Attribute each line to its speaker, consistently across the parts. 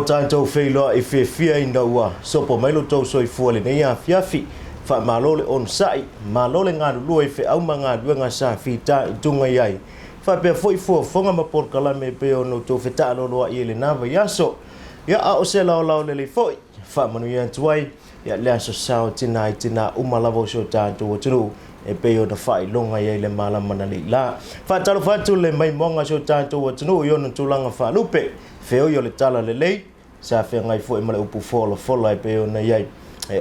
Speaker 1: tatou feiloai fiafia ina ua sopo mai lo outou soifua i lenei afiafi. Faamalo le onosai, malo le galulue i feau ma galuega sa fitaituga i ai, faapea foi fuafuaga ma polokalame e pei ona outou fetaaloloai i lena vaiaso. Ia, a o se laolao lelei foi, faamanuia atu ai ia le aso sao tina i tina uma lava o si o tatou atunuu e pei ona faailoga i ai le malama na lei la. Faatalofa atu le maimoaga o si o tatou atunuu i ona tulaga faalupe, feoi o le tala lelei, sa feagai foi ma le upu folafola e pei ona i ai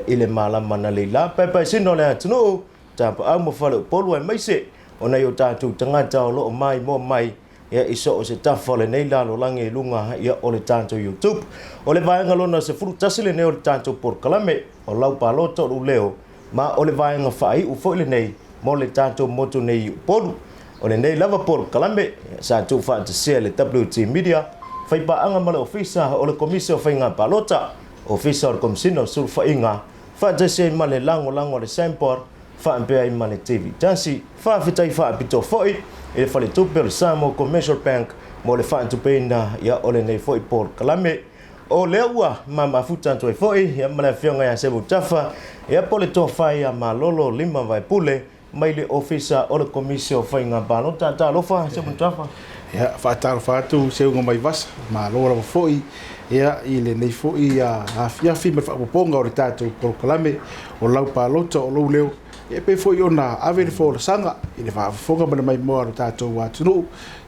Speaker 1: i le malama na lei la. Paepaesina o le atunuu, tapaau ma faleupolu aemaise o nai o tatou tagata o lo o maimoa mai ia i so o se tafa o lenei lalolagi i luga ia o le tatou YouTube. O le vaega lona 11 lenei o le tatou polokalame o lau palota o lou leo, ma o le vaega faaiu foi lenei mo le tatou motu nei i Upolu. O lenei lava polokalame sa tuufaatasia e le WT Media, faipaaga ma le Ofisa o le Komisi o Faiga Palota, Ofisa o le Komisina o Sulufaiga, faatasi ai ma le lagolago a le SAMPOR, faapea ai ma le TV tasi. Faafetai faapitoa foi i le faletupe o le Samoa Commercial Bank mo le faatupeina ia o lenei foi polokalame. O lea ua mamafuta atu ai foi ia ma le afioga ia Semu Tafa ia po o le tofa ia Malolo Lima Vaepule mai le Ofisa o le Komisi o Faiga Palota. Talofa Semu Tafa.
Speaker 2: Ia, faatalofa atu Seuga Maivasa, malo lava foi ia i lenei foi afiafi ma le faaopoopoga o le tatou polokalame o lau palota o lou leo, e pei foi ona ave le folasaga i le faafofoga ma le maimoa a lo tatou atunuu,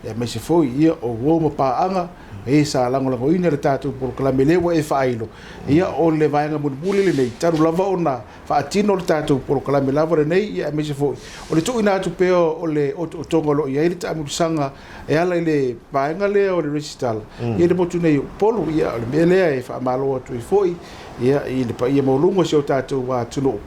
Speaker 2: aemaise foi ia o uo ma paaga e sa lagolagoina le tatou polokalame lea ua e faailo. Ia o le vaega mulimuli lenei talu lava ona faatino le tatou polokalame lava lenei, ia aemaise foi o le tuuina atu pea o le otootoga o lo o i ai le taamilosaga e ala i le vaega lea o le resitala i le motu nei o Upolu. Ia o le mea lea e faamalo atu ai foi ia i le paia maualuga o si o tatou atunuu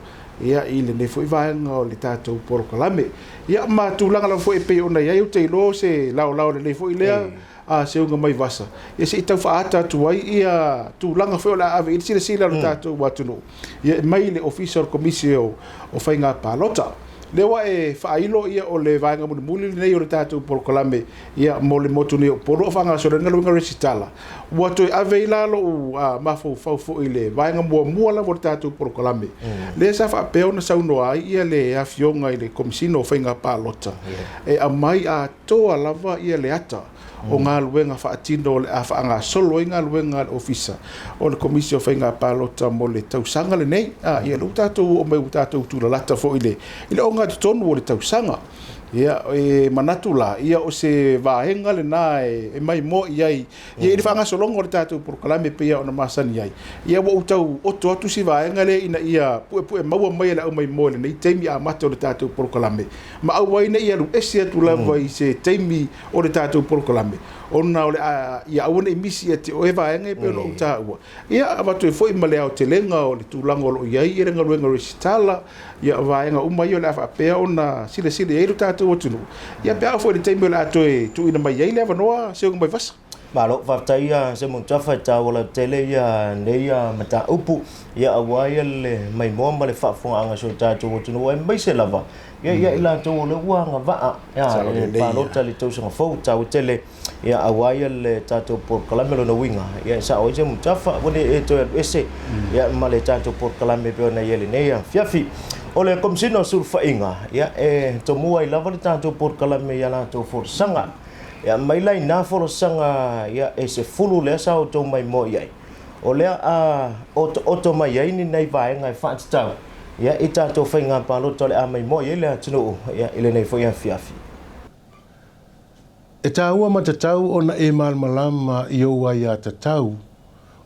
Speaker 2: ia i lenei foi vaega o le tatou polokalame. Ia ma tulaga lava foi e pei ona i ai, ou te iloa o se laolao lelei foi lea a Seuga Maivasa, ia se i tau faaata atu ai ia tulaga foi o le a ave i ai le silasila a lo tatou atunuu ia mai le Ofisa o le Komisi o Faiga Palota. Lea ua e faailo ia o le vaega mulimuli lenei o le tatou polokalame ia mo le motu nei o Upolu o faagasolo ai le galuega resitala. Ua toe ave ai la lou mafaufau foi i le vaega muamua lava o le tatou polokalame, lea sa faapea ona saunoa ai ia le Afioga i le Komesina o Faiga Palota e aumai atoa lava ia le ata o galuega faatino o le a faagasolo ai galuega a le Ofisa o le Komisi o Faiga Palota mo le tausaga lenei. Ia lea ua tatou oo mai ua tatou tulalata foi i le ogatotonu o le tausaga. Ia, e manatu la, ia o se vaega lena e maimoa i ai ia i le faagasologa o le tatou polokalame e pei ona masani ai. Ia ua ou tau oto atu si vaega lea ina ia puepue maua mai e le aumaimoa i lenei taimi amata o le tatou polokalame, ma aua ai ne i alu ese atu lava i se taimi o le tatou polokalame, ona o le a ia aua ne i misi ia te oe vaega e pei ona ou taua. Ia avatu ai foi ma le aotelega o le tulaga o lo o i ai le galuega resitala, ia vaega uma ia o le a faapea ona silasila i ai lo tatou atunuu, ia pe a oo foi i le taimi o le a toe tuuina mai ai le avanoa Seuga Maivasa.
Speaker 1: Malo, faafetai ia Simon Tafa e taua lautele ia nei mataupu ia aua ia le maimoa ma le faafofogaaga a si o tatou atunuu aemaise lava ia ia i latou o lea ua agavaa ia e palota i le tausaga fou taua tele ia aua ia le tatou polokalame lona uiga ia e sao ai Simon Tafa aua ne i e toe alu ese ia ma le tatou polokalame e pei ona i ai lenei afiafi. O le Komesina o Sulufaiga ia e tomua ai lava le tatou polokalame i a latou folasaga. Ia aumai la ina folasaga ia e 10 lea sa outou maimoa i ai, o lea a otooto mai ai ni nai vaega e faatatau ia i tatou faiga palota o le a maimoa i ai le atunuu ia i lenei foi afiafi.
Speaker 3: E taua ma tatau ona e malamalama i ou aiatatau,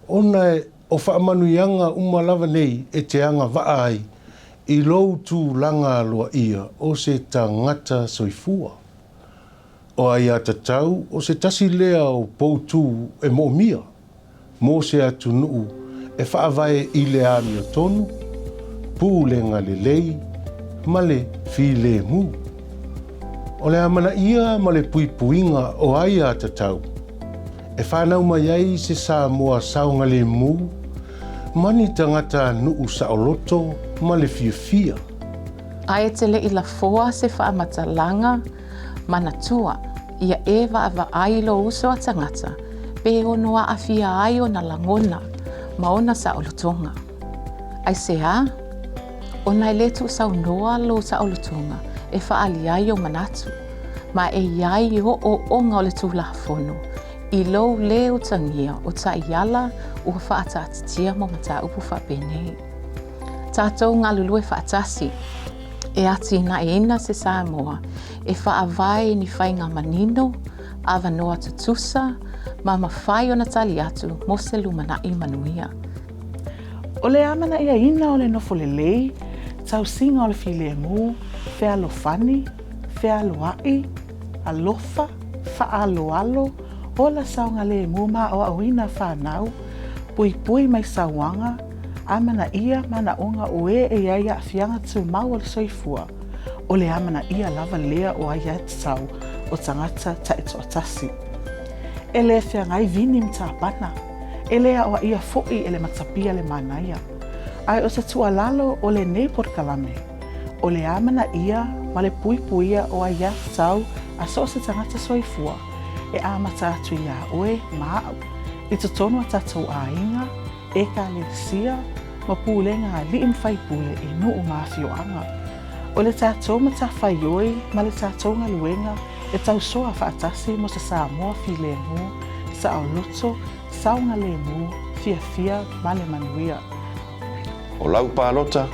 Speaker 3: ona o faamanuiaga uma lava nei e te agavaa ai i lou tulaga aloaia o se tagata soifua. O aiatatau o se tasi lea o poutū e moomia mo se atunuu e faavae i le amiotonu, pulega lelei ma le filemu. O le amanaia ma le puipuiga o aiatatau e fanau mai ai se Samoa saogalemu ma ni tagata nuu saoloto ma le fiafia.
Speaker 4: Ae te le i lafoa se faamatalaga manatua ia e vaavaai i lou uso a tagata. pe ono aafia ai ona lagona ma ona saolotoga. Aisea? Ona e le tuusaunoa lou saolotoga e faaali ai ou manatu, ma e i ai ooooga o le Tulafono i lou lē utagia o taiala ua faataatitia mo mataupu faapenei. Tatou galulue faatasi e atinaeina se Samoa e faavae i ni faiga manino, avanoa tutusa, ma mafai ona tali atu mo se lumanai manuia.
Speaker 5: O le amanaiaina o le nofo lelei, tausiga o le filemu, fealofani, fealoai, alofa, faaaloalo, ola saogalemu ma aoaoina fanau, puipui mai sauaga, amanaia manaoga o e e i ai aafiaga tumau o le soifua, o le amanaia lava lea o aiatatau o tagata taitoatasi. E le feagai vini ma tapana, e le aoaia foi e le matapia le manaia. Ae o se tuualalo o lenei polokalame, o le amanaia ma le puipuia o aiatatau a so o se tagata soifua e amata atu iā oe ma aʻu i totonu o tatou aiga, Ekalesia, ma pulega alii ma faipule i nuu ma afioaga. O le tatou matafaioi ma le tatou galuega e tausoa faatasi mo se Samoa filemu, saoloto, saogalemu, fiafia ma le manuia.
Speaker 6: O lau palota,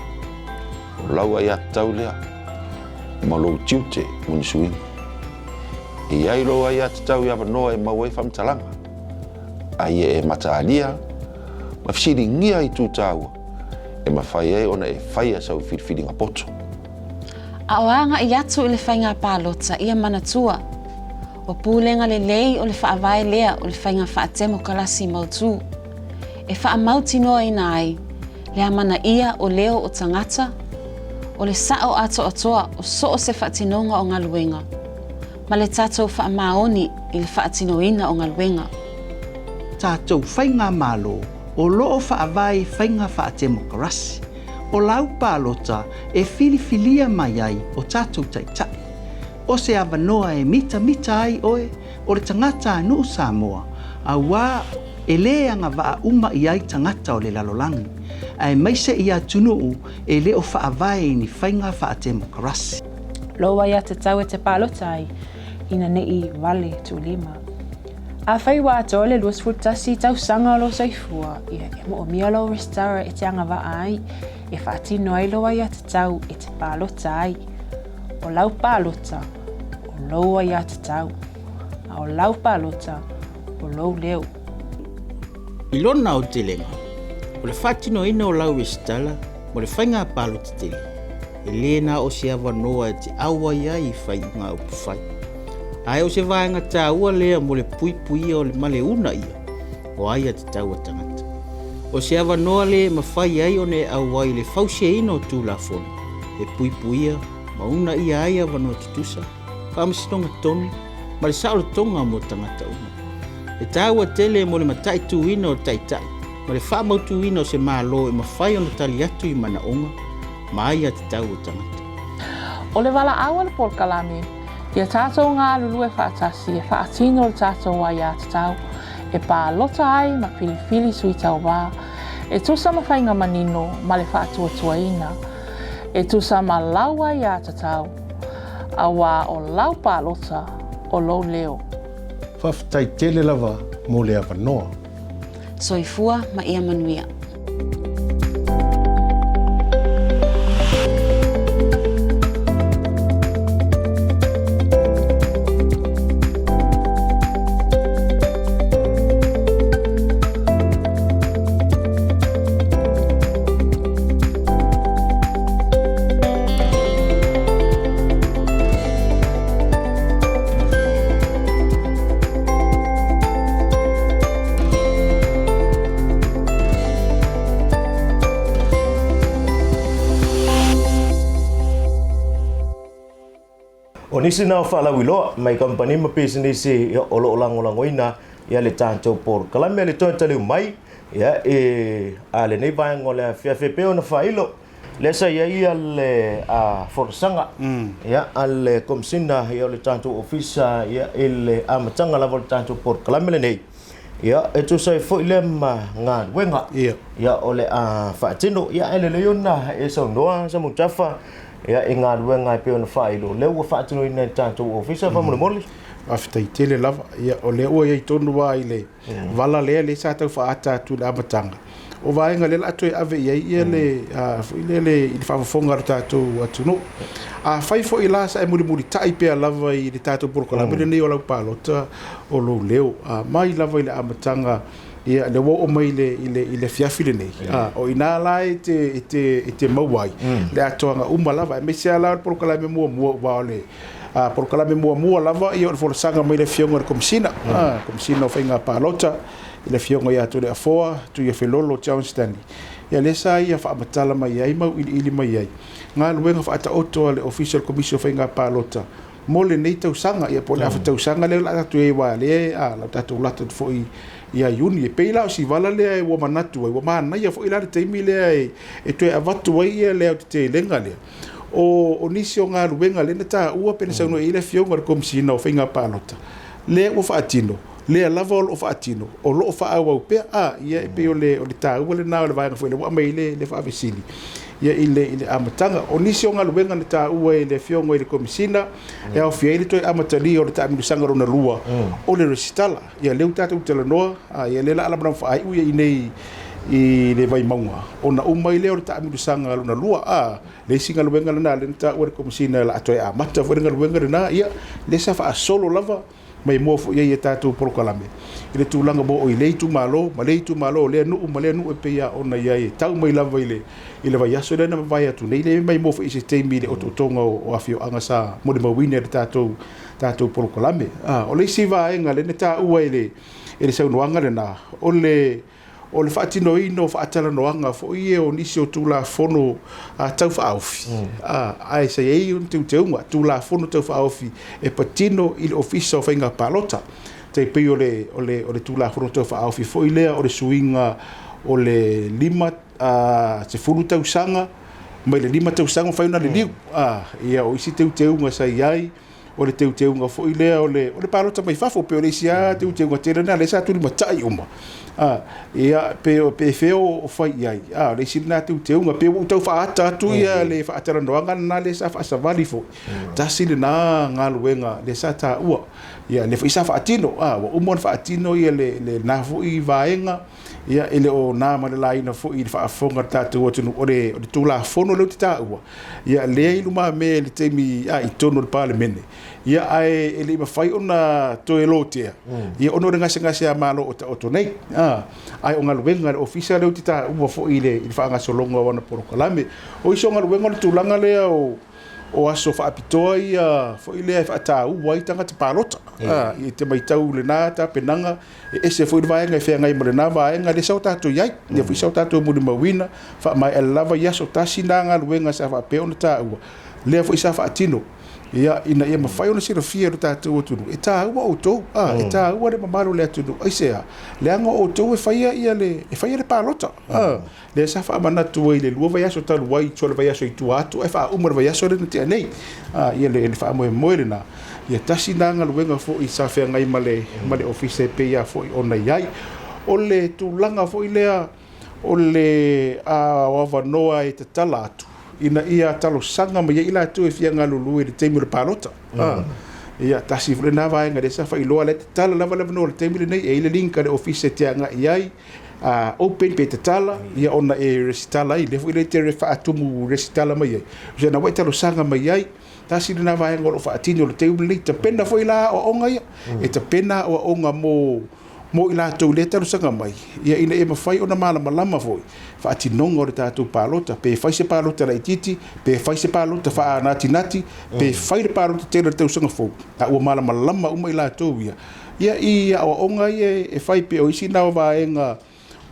Speaker 6: o lau aiatatau lea, ma lou tiute mo ni suiga. E i ai lou aiatatau i avanoa e maua ai faamatalaga, a ia e mataalia ma fesiligia itu taua e mafai ai ona e faia sau filifiliga poto.
Speaker 7: A o agai atu i le faiga palota ia manatua, o pulega lelei o le faavae lea o le faiga faatemokalasi mautu, e faamautinoaina ai le amanaia o leo o tagata, o le sao atoatoa o so o se faatinoga o galuega, ma le tatou faamaoni i le faatinoina o galuega.
Speaker 8: Tatou faigamalo o lo o faavae i faiga faatemokarasi. O lau palota e filifilia mai ai o tatou taitai. O se avanoa e mitamita ai oe o le tagata a nuu Samoa, auā e lē agavaa uma i ai tagata o le lalolagi, aemaise i atunuu e le o faavae i ni faiga faatemokarasi.
Speaker 9: Lou aiatatau e te palota ai, ina ne i vale tuulima. Afai ua atoa le 21 tausaga o lou soifua, ia, e moomia lou resitala e te agavaa ai, e faatino ai lou aiatatau e te palota ai. O lau palota, o lou aiatatau. A o lau palota, o lou leo.
Speaker 8: I lona aotelega, o le faatinoina o lau resitala mo le faiga palota tele, e lē na o se avanoa e te auai ai i faaiuga upufai, ae o se vaega taua lea mo le puipuia o le ma le uunaia o aiatatau a tagata. O se avanoa lea e mafai ai ona e auai i le fausiaina o Tulafono e puipuia ma uunaia ai avanoa tutusa, faamasinoga tonu ma le saolotoga mo tagata uma. E taua tele mo le mataituina o taitai ma le faamautuina o se Malo e mafai ona tali atu i manaoga ma aiatatau o tagata.
Speaker 4: O le valaau a le polokalame, ia tatou galulue faatasi e faatino le tatou aiatatau e palota ai ma filifili sui tauva e tusa ma faiga manino ma le faatuatuaina e tusa ma lau aiatatau, auā o lau palota o lou leo.
Speaker 3: Faafetai tele lava mo le avanoa.
Speaker 7: Soifua ma ia manuia.
Speaker 1: O nisi na o faalauiloa mai kamupani ma pisinisi o lo o lagolagoina ia le tatou polokalame a le toe taliu mai ia e a lenei vaega o le afiafi e pei ona faailo Lea sa i ai le folasaga a le Komesina o le tatou Ofisa i le amataga lava o le tatou polokalame lenei. Ia, e tusa ai foi lea ma galuega. Ia, o le a faatino. Ia, ae lelei ona e saunoa Samutafa, ia, i galuega e pei ona faailo, lea ua faatinoina e le tatou Ofisa faamolemole.
Speaker 2: Faafetai tele lava. Ia, o lea ua i ai tonu lava i le vala lea lea sa tau faaata atu i le amataga, o vaega lea o le a toe ave i ai ia le, foi lele i le faafofoga a le tatou atunuu. Afai foi la sa e mulimulitai pea lava i le tatou polokalame lenei o lau palota o lou leo, mai lava i le amataga, ia lea ua oo mai i le, i le afiafi lenei, o i ina la e te, e te, e te maua ai le atoaga uma lava, aemaise lava la o le polokalame muamua, aua o le polokalame muamua lava ia o le folasaga mai le Afioga i le Komesina, Komesina o Faiga Palota, i le Afioga ia Toleafoa Tuiafelolo John Stanley. Ia lea sa ia faamatala mai ai ma auiliili mai ai galuega faataoto a le Ofisa o le Komisi o Faiga Palota mo lenei tausaga, ia po o le afa tausaga lea o le a tatou i ai, aua o lea o le a tatou lata atu foi ia Iuni. E pei la o si vala lea ua manatu ai, ua manaia foi la le taimi lea e toe avatu ai le aotetelega lea o nisi o galuega lea na taua pe na saunoa i ai le Afioga i le Komesina o Faiga Palota, lea ua faatino, lea lava o lo o faatino, o lo o faaauau pea. A, ia e pei o le taua lena o le vaega foi lea ua aumai ai le faafesili ia i le amataga. O nisi o galuega na taua e le Afioga i le Komesina e aofia ai le toe amatalia o le taamilosaga lona lua o le resitala. Ia lea ua tatou talanoa, a, ia lea o le a lamalama faaiu ia i inei i le Vaimauga, ona uma ai lea o le taamilosaga lona lua. A, le isi galuega lena lea na taua e le Komesina o le a toe amata foi le galuega lena, ia lea sa faasolo lava mai mua foi ai e tatou polokalame i le tulaga ua oo i lea itumalo ma lea itumalo, lea nuu ma lea nuu e pei lava ona i ai e tau mai lava i le i le vaiaso lea na mavae atu nei, lea mai mua foi i se taimi i le otootoga o afioaga sa molimauina i le tatou tatou polokalame. A, o le isi vaega lea na taua e le e le saunoaga lena, o le o le faatinoina o faatalanoaga foi ia o nisi o Tulafono Tau Faaofi, ae sa i ai ona teuteuga, Tulafono Tau Faaofi e patino i le Ofisa o Faiga Palota. Tai pei o le, o le, o le Tulafono Tau Faaofi foi lea o le suiga o le 50 tausaga mai le 5 tausaga mafai ona liliu. Ia, o isi teuteuga sa i ai, o le teuteuga foi lea o le, o le palota mai fafo, pei o le isi lava teuteuga tele lena lea sa tulimatai uma. A, ia, pe, pe fea o fai i ai. A, o le isi lena teuteuga, pei ua ou tau faaata atu ia le faatalanoaga lena lea sa faasavali foi. Tasi lena galuega lea sa taua. Ia, lea foi sa faatino. A, ua uma ona faatino ia le, lena foi vaega. Ia, e le o na ma le laina foi i le faafofoga a le tatou atunuu, o le, o le Tulafono lea ou te taua, ia, lea i lumamea i le taimi, a, i totonu o le Palemene, ia, ae e le i mafai ona toe lotea, ia, ona o le gasegase a Malo o taoto nei. A, ae o galuega a le Ofisa lea ou te taua foi i le, i le faagasologa o ana polokalame. O isi o galuega o le tulaga lea o, o aso faapitoa ia foi lea e faataua ai tagata palota. A, ia, e te matau i lena tapenaga, E ese foi le vaega e feagai ma lena vaega lea sa o tatou i ai. Lea foi sa o tatou molimauina, faamaea lava i aso tasi na galuega sa faapea ona taua, lea foi sa faatino, ia, ina ia mafai ona silafia e lo tatou atunuu, e taua outou, a, e taua le mamalu o le atunuu. Aisea? Leaga o outou e faia ia le, e faia le palota, a. Lea sa faamanatu ai i le 2 vaiaso talu ai, tua le vaiaso i tua atu ae faauma le vaiaso lea na tea nei. A, ia le, le faamoemoe lena. Ia tasi na galuega foi sa feagai ma le, ma le ofisa e pei lava foi ona i ai. O le tulaga foi lea o le a, o avanoa e tatala atu ina ia talosaga mai ai i latou e fia galulue i le taimi o le palota. A, ia tasi foi lena vaega lea sa faailoa, lea e tatala lava le avanoa i le taimi lenei, e i ai le link a le ofisa e te agai i ai, open pe tatala, ia ona e resitala ai, lea foi lea e te faatumu resitala mai ai. O na ua e talosaga mai ai, tasi lena vaega o lo o faatino i le taimi lenei, tapena foi la aoaoga ia, e tapena aoaoga mo mo i latou lea e talosaga mai, ia ina ia mafai ona malamalama foi faatinoga o le tatou palota, pe fai se palota laitiiti, pe fai se palota faanatinati, pe fai le palota tele o le tausaga fou, a ua malamalama uma i latou ia, Ia, i aoaoga ia e fai pei o isi na o vaega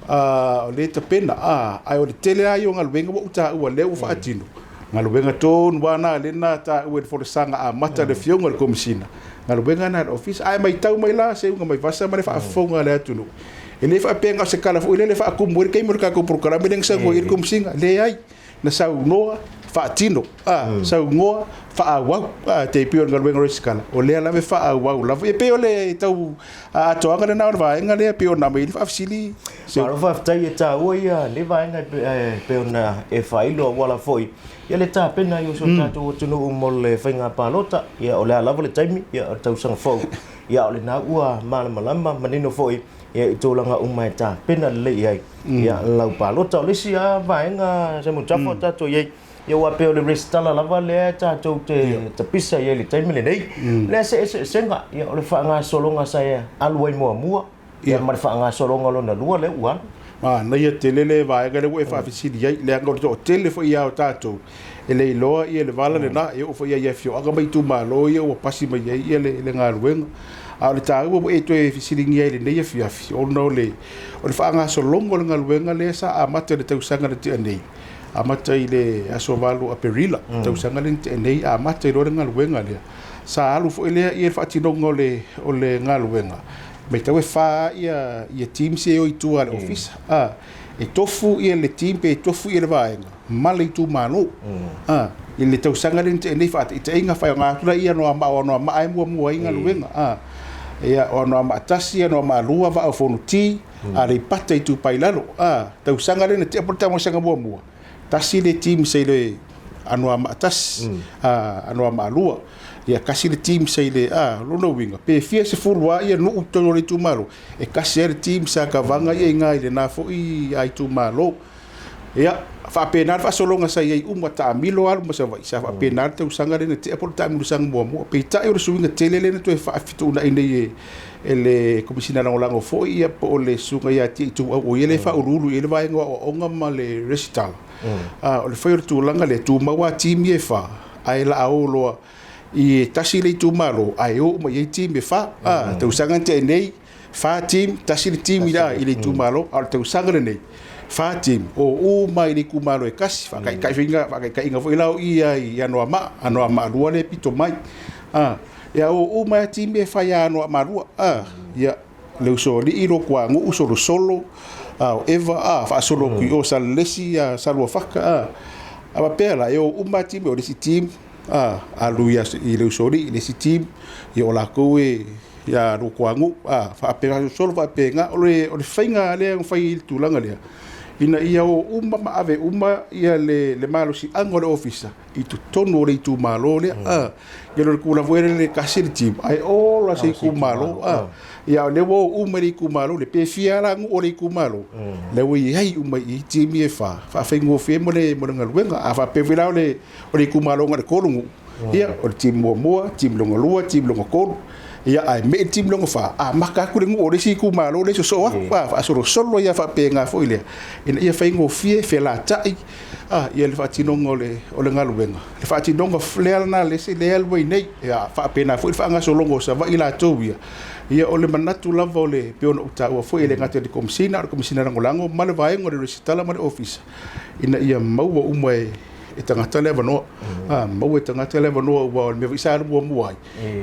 Speaker 2: o lea e tapena, ae o le tele lava ia o galuega ua ou taua lea ua faatino, galuega tonu lava na lea na taua i le folasaga amata a le Afioga i le Komesina, galuega na a le Ofisa. Ae matau mai la Seuga Maivasa ma le faafofoga a le atunuu, e le faapea na o se tala foi lele e faatumu ai le taimi o le tatou polokalame lea na saunoa i ai le Komesina, leai. Na saunoa, faatino, saunoa, faaauau, tai pei o le galuega resitala, o lea lava e faaauau lava. Ia pei o le tau atoaga lena o le vaega lea pei ona aumai ai le faafesili.
Speaker 1: Malo faafetai, e taua ia lenei vaega e pei ona e faailo auala foi ia le tapena ai o si o tatou atunuu mo le faiga palota. Ia o le a lava le taimi, ia o le tausaga fou, ia o lena ua malamalama manino foi ia i tulaga uma e tapena lelei i ai ia lau palota. O le isi lava vaega Simon Tafa o tatou i ai, ia aua pei o le resitala lava lea tatou te tapisa i ai i le taimi lenei, lea se eseesega ia o le faagasologa sa alu ai muamua ia ma le faagasologa lona lua lea ua alu.
Speaker 2: Manaia tele le vaega lea ua e faafesili ai, leaga o le toatele foi lava o tatou e le iloa le vala lena, e oo foi lava i afioaga ma itumalo ia ua pasi mai ai le galuega. A o le taua ua e toe fesiligia ai i lenei afiafi, ona o le faagasologa o le galuega lea sa amata i le tausaga na tea nei, amata i le aso 8 o Aperila, tausaga lea na tea nei, amata ai loa le galuega lea. Sa alu foi lea i le faatinoga o le galuega, matau e fa ia teams ia e o i tua a le ofisa. E tofu le team pe tofu le vaega ma le itumalo. I le tausaga lea na tea nei, faataitaiga, faaaoga atu laia Anoamaa, o Anoamaa e muamua ai galuega. Ia, o Anoamaa 1, Anoamaa 2, Vaa o Fonoti, Aleipata, Itupa i Lalo. Tausaga lea na tea po o le tausaga muamua, tasi le team sa i le Anoamaa 1, Anoamaa 2. Ia, tasi le team sa i le, lona uiga, pe fia sefulu lava nuu i totonu o le itumalo, e tasi lava le team sa kavaga i ina i lena foi itumalo. Ia, faapena le faasologa sa i ai uma, taamilo alu ma Savaii, sa faapena le tausaga lea na tea po o le taamilosaga muamua. Peitai o le suiga tele lea na toe faafetuunai nei e le Komesina Lagolago foi ia po o le Susuga ia Tia Ituau, o ia lea e faauluulu i ai le vaega o aoaoga ma le resitala. O le fai o le tulaga lea, tumau lava team ia e fa, ae laa o loa i e tasi le itumalo ae o uma i ai team e fa. Tausaga na tea nei, fa team, tasi le team i le itumalo, a o le tausaga lenei, fa team, o uma i le itumalo e tasi, faataitaiga foi la o i i Anoamaa, Anoamaa 2 lea e pito mai. Ia o uma lava team ia e fai ia Anoamaa 2. Ia, le Usoalii, Lotuanuu, Solosolo, o Eva, faasolo atu i o Salelesi, Saluafata. A faapea la, e o uma lava team, o le isi team, alu i le Usoalii, le isi team, ia o latou e ia Lotuanuu, faapena, solo faapena. O le faiga lea na fai ai le tulaga lea, ina ia o uma ma ave uma le malosiaga o le ofisa i totonu o le itumalo lea. Ia o le tulaga foi lea e tasi le team ae all se itumalo. Ia o lea ua o uma i le itumalo lea, pe fia lava la nuu o le itumalo, lea ua i ai uma i i team ia e fa, faafaigofie mo le galuega. A faapea foi la o le itumalo na o le tolu nuu, ia o le team muamua, team lona lua, team lona tolu. Ia ae me'i le team lona fa, amata atu le nuu o le isi itumalo lea e sosoo atu, faasolosolo ai lava faapena foi lea, ina ia faigofie, felatai ia le faatinoga o le galuega. Le faatinoga lea lena le isi lea e alu ai nei, ia faapena foi le faagasologa o Savaii latou ia. Ia o le manatu lava o le, pei ona ou taua foi, e le gata i le Komesina, a o le Komesina Lagolago ma le vaega o le Resitala ma le Ofisa, ina ia maua uma e tagata le avanoa. Maua e tagata le avanoa aua o le mea foi sa alu muamua ai,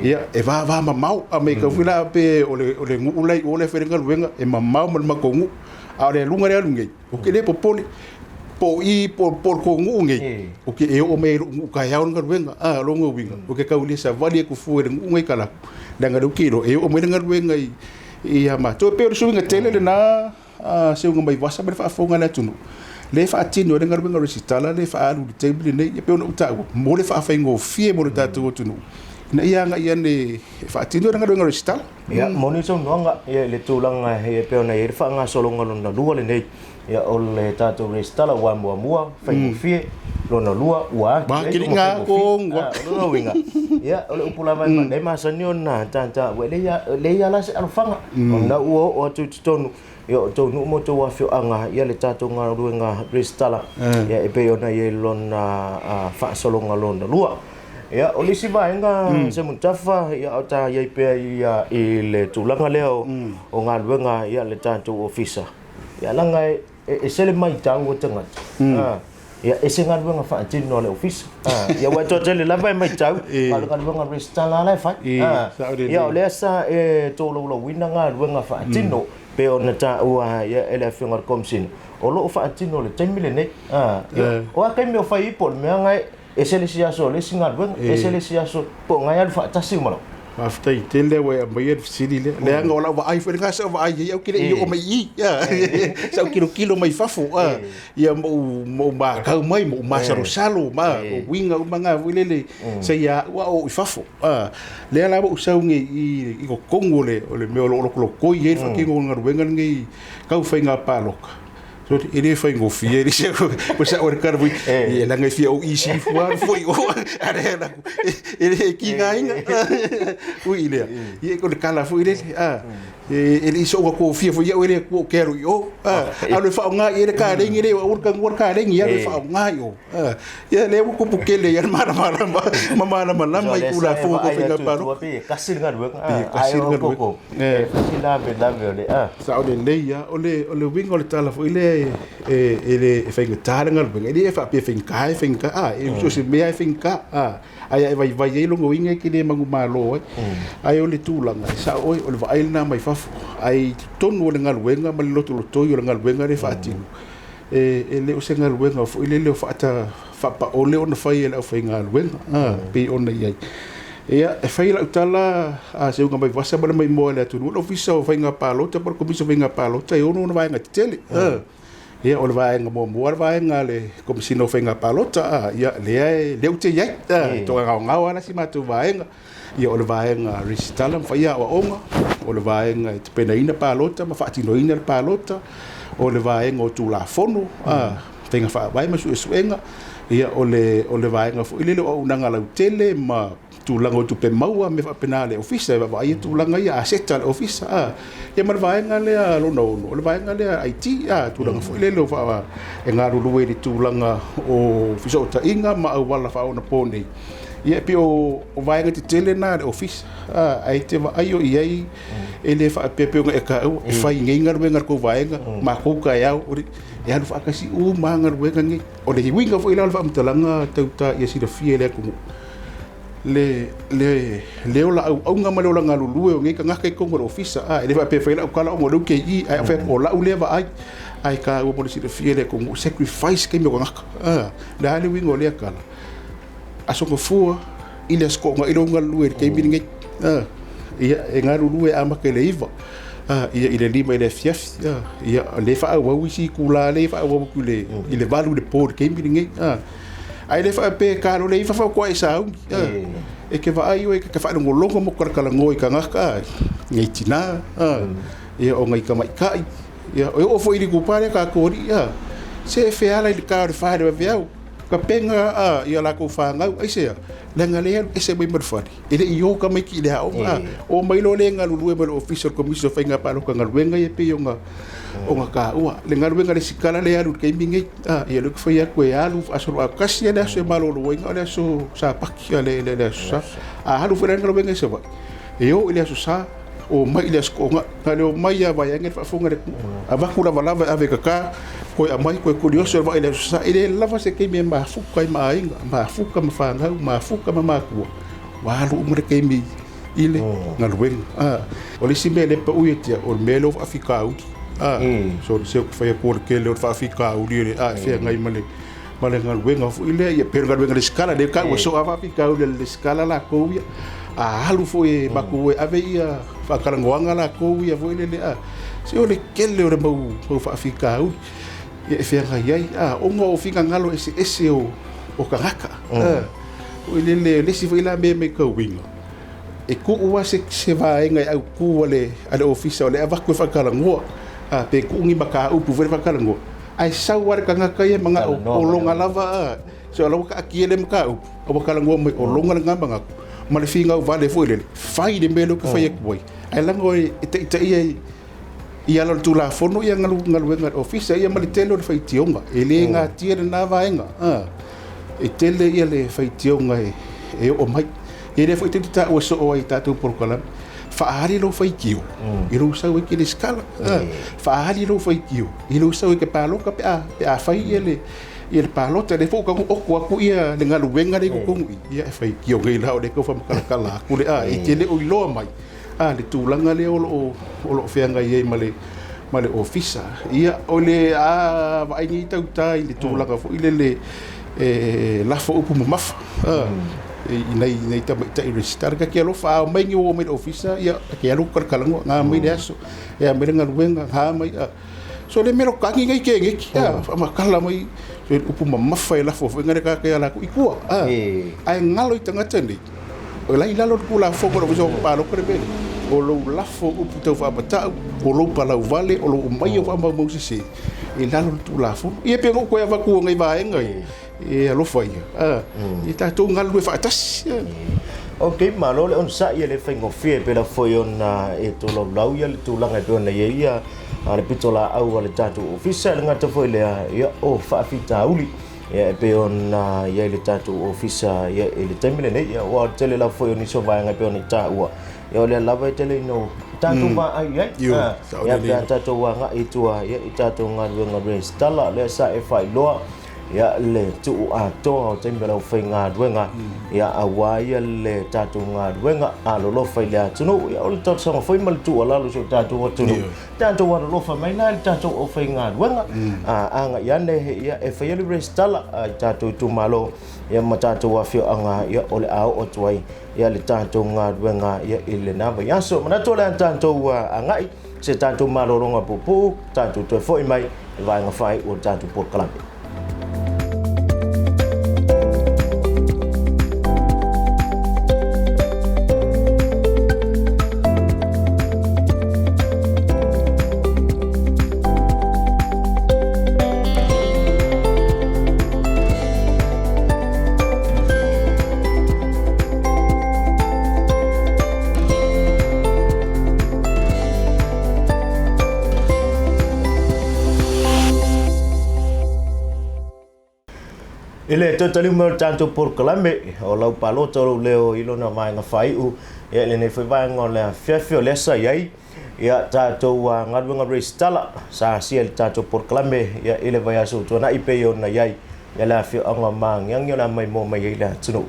Speaker 2: ia e vavamamao. A matau foi la pe o le nuu la i o lea e fai ai le galuega, e mamao ma le matou nuu. A o le aluga lea e alu nei, Ou te le popole, po o i po o le tou nuu nei, ou te e oo mai i lou nuu taeao le galuega. A, o lona uiga, ou te tau le savali atu fua i le nuu nei talaatu, leaga o lea ou te iloa e oo mai le galuega ia matou. E pei o le suiga tele lena a Seugamaivoasa ma le faafofoga a le atunuu, lea e faatino ai le galuega resitala lea e faaalu i le taimi lenei. E pei ona ou taua, mo le faafaigofie mo le tatou atunuu, ina ia agai ane e faatino le galuega resitala.
Speaker 1: Ia, moni saunoaga ia i le tulaga e pei ona i ai le faagasologa lona lua lenei, ia o le tatou resitala ua muamua faigofie, lona lua ua atili ai ona faigofie. O lona uiga, ia o le upu lava e masani ona tautaua, e leai lava la se alofaga, ona ua oo atu i totonu ia o outou nuu ma outou afioaga ia le tatou galuega resitala ia e pei ona i ai lona faasologa lona lua. Ia, o le isi vaega Semutafa, ia o ta i ai pea ia i le tulaga lea o galuega ia le tatou ofisa. Ia leaga e ese le matau a tagata. Ia, e se galuega faatino a le Ofisa. Ia, aua e toatele lava e matau, na o le galuega resitala lava la e fai. Ia, o lea sa e tolaulauina galuega faatino, pei ona taua e le Afioga i le Komesina, o lo o faatino i le taimi lenei. Ia, o a taimi o fai ai po o le mea na e ese le isi aso o le isi galuega, ese le isi aso, po o na e alu faatasi uma lava?
Speaker 2: Faafetai tele ua e aumaia le fesili lea. Leaga o lau vaai foi lena sa ou vaai i ai, ou te le i oo mai i i, sa ou tilotilo mai fafo, ia ma ou, ma ou matau mai, ma ou masalosalo, ma o uiga uma na foi lele sa ia au a o i fafo. Lea la ua ou sau nei i i totonu o le, o le mea o lo o lokolokoi ai le faatino o le galuega lenei tau faiga palota. E le faigofie le se ko sa o le kara foi e langa e fia o isi fua foi o are la e le ki nga inga ui lea e ko le kala foi le a e le iso ko fia foi ia le ko ke ru o a a le fa nga e le ka le ngi le o ka ngor ka le ngi le fa nga o ia le ko pu kele ia mara mara ma mara mara mai kula fo ko finga paro
Speaker 1: pe kasi nga lu a kasi nga lu e kasi la ve la ve le a
Speaker 2: Sao lelei lava. O le, o le uiga o le tala foi lea e, e le e faigata le galuega, e le faapea e faigata e faigata, a, e so o se mea e faigata, a, ae a e vaivai ai lona uiga e te le manumalo ai. Ae o le tulaga, e sao oe, o le vaai lena mai fafo, ae i totonu o le galuega ma le lotolotoi o le galuega lea e faatino, e, e le o se galuega foi lele o faata, faapaole ona fai e le aufaigaluega, a, pei ona i ai. Ia, e fai lau tala a se uga mai vasa ma le maimoa i le atunuu, o le Ofisa o Faiga Palota po o le Komisi o Faiga Palota e ono ona vaega tetele. Ia, o le vaega muamua le vaega a le Komesina o Faiga Palota, a, ia, lea e, lea ou te i ai, e toagaogao lava la si matou vaega. Ia, o le vaega resitala ma fai aoaoga, o le vaega e tapenaina palota ma faatinoina le palota, o le vaega o Tulafono, a, faiga faavae ma suesuega, ia o le, o le vaega foi lele o auaunaga lautele ma tulaga o tupe maua, mea faapena a le ofisa, e vaavaaia tulaga ia, aseta a le ofisa, a. Ia ma le vaega lea lona ono, o le vaega lea IT, a, tulaga foi lele o faa, e galulue i le tulaga o fesootaiga ma auala faaonaponei. Ia e pei o, o vaega tetele na a le ofisa, a, ae te vaai o i ai, e le faapea pei ona e taua, e fai nei galuega a le tou vaega, matou taeao, o le, e alu faatasi uma lava galuega nei. O le uiga foi la o le faamatalaga tau ta ia silafia e le atunuu, le, le, le ola auauna ma le ola galulue o nei tagata i totonu o le ofisa. A, e le faapea e fai lau tala ona o lea ou te i i, ae fai atu o lau lea vaai, ae taua mo le silafia e le atunuu, sacrifice taimi o tagata. A, le a le uiga o lea tala? Aso Gafua i le Aso Toonai lou galulue i le taimi lenei. A, ia, e galulue e amata i le 9, a, ia, i le 5 i le afiafi. A, ia, o lea e faaauau isi itula lea e faaauau atu i le, i le 8 i le po i le taimi lenei. A, ae le faapea e ta loa le 9 faatoa e sauni. A, e te vaai oe, e te faalogologo ma talatalanoa i tagata, a, nai tina, a, ia, o nai tamaitai. Ia, e oo foi i le itupa lea tatou alii, a, se e feala i le ta o le 4 i le vaveao. Tapena a ia latou fanau, aisea? Leaga lea e alu ese mai ma le fale, e le i o tamaiti i le aoga, a o mai loa lea e galulue mai le Ofisa o le Komisi o Faiga Palota galuega ia pei ona ona taua. Le galuega resitala lea e alu i le taimi lenei, a ia lea ou te fai atu e alu faasologatasi lava le aso e malolo ai, na o le aso Sapati, a le le Aso Sa. A alu foi la le galuega i Savaii, e o i le Aso Sa, omai i le Aso Toonai, na le omai lava vaeane le faafofoga a le atunuu, avatu lavalava e ave i kaka, toe aumai toe tolioso e vaai i le Aso Sa. E le lava se taimi e mafuta ai ma aiga, mafuta ma fanau, mafuta ma matua, ua alu uma le taimi i le galuega. A, o le isi mea e le pau ia te au, o le mea lea o faafitauli. A, so se ou te fai atu o le tele o le faafitauli a e feagai ma le ma le galuega foi lea, ia pei o le galuega resitala, lea e taua soo lava faafitauli a le resitala latou ia. A alu foi e matou e ave ia faatalanoaga latou ia foi lele, a, se o le tele o le mau, mau faafitauli ia e feagai ai, a, ona o finagalo eseese o, o tagata. A, foi lele, o le isi foi la mea e matauina, e tuu lava se, se vaega e autu a le, a le ofisa o lea e avatu e faatalanoa, a, pe tuu ni mataupu foi lea e faatalanoa, ae sau lava le tagata ia e manao o lona lava, a, se o la ua taatia lea mataupu, a ua talanoa mai o lona lena manatu, ma le finau vale foi lele, fai le mea lea ou te fai atu ai, ae leaga e taitaia i ala o le Tulafono ia galuega a le Ofisa ia ma le tele o le faitioga, e le natia lena vaega, a, e tele ia le faitioga e oo mai. Ia lea foi tatou te taua soo ai i tatou polokalame. Faaali lou faitio i lou sau e te resitala. Faaali lou faitio i lou sau e te palota pe a pe a fai ia le ia le palota. Lea foi ua tago oto atu ia le galuega lea i totonu i i, ia e faitio nei la o lea e tau faamatalatala atu le a e te le o iloa mai a le tulaga lea o lo o o lo o feagai ai ma le ma le ofisa. Ia o le a vaai nei tauta i le tulaga foi lele e lafo upu mamafa i nai nai tamaitai resitala. Ta te alofa a omai ni uo mai le ofisa, ia ta te alu kalakalanoa, nga mai le aso, ia mai le galuega, nga mai a. So le mea tagi nei ke ngeki, a whaamakala mai so upu mamafa e lafo foi ngare ka ke ala ku ikua. A ai ngalo i tangata nei. O lai lalo le Tulafono o le Ofisa o Palota le mea lea, o lou lafo upu tau faamatau, o lou palau vale, o lou aumai o faamaumau sese i lalo o le Tulafono. Ia pei ona ou toe avatua nei vaega ia, e alofa ia, ia tatou galulue faatasi.
Speaker 1: Ok, malo le onosai, e le faigofie pela foi ona e tolaulau ia le tulaga e pei ona i ai ia le pitolaau a le tatou ofisa. E le gata foi lea, ia o faafitauli ia e pei ona i ai le tatou ofisa ia i le taimi lenei, ia ua tele lava foi o nisi o vaega e pei ona i taua, ia o lea lava e tele ina tatou vaai i ai ia pe a tatou agai i tua ia i tatou galuega resitala lea sa e faailoa ia le tuu atoa o taimi o le aufaigaluega ia aua ia le tatou galuega alolofa i le atunuu. Ia o le talosaga foi ma le tuualalo i si o tatou atunuu, tatou alolofa mai la i le tatou aufaigaluega, a agai ane ia e faia le resitala i tatou itumalo ia ma tatou afioaga, ia o le a oo atu ai ia le tatou galuega ia i lena vaiaso. Manatu o le a tatou agai se tatou malologa puupuu, tatou toe foi mai i vaega faaiu o le tatou polokalame. I le toe taliu mai o le tatou polokalame o lau palota o lou leo i lona vaega faaiu, ia i lenei foi vaega o le afiafi o lea sa i ai ia tatou galuega resitala sa asia i le tatou polokalame ia i le vaiaso ua tuanai pei ona i ai ia le afioaga o Magiagi o le a maimoa mai ai le atunuu.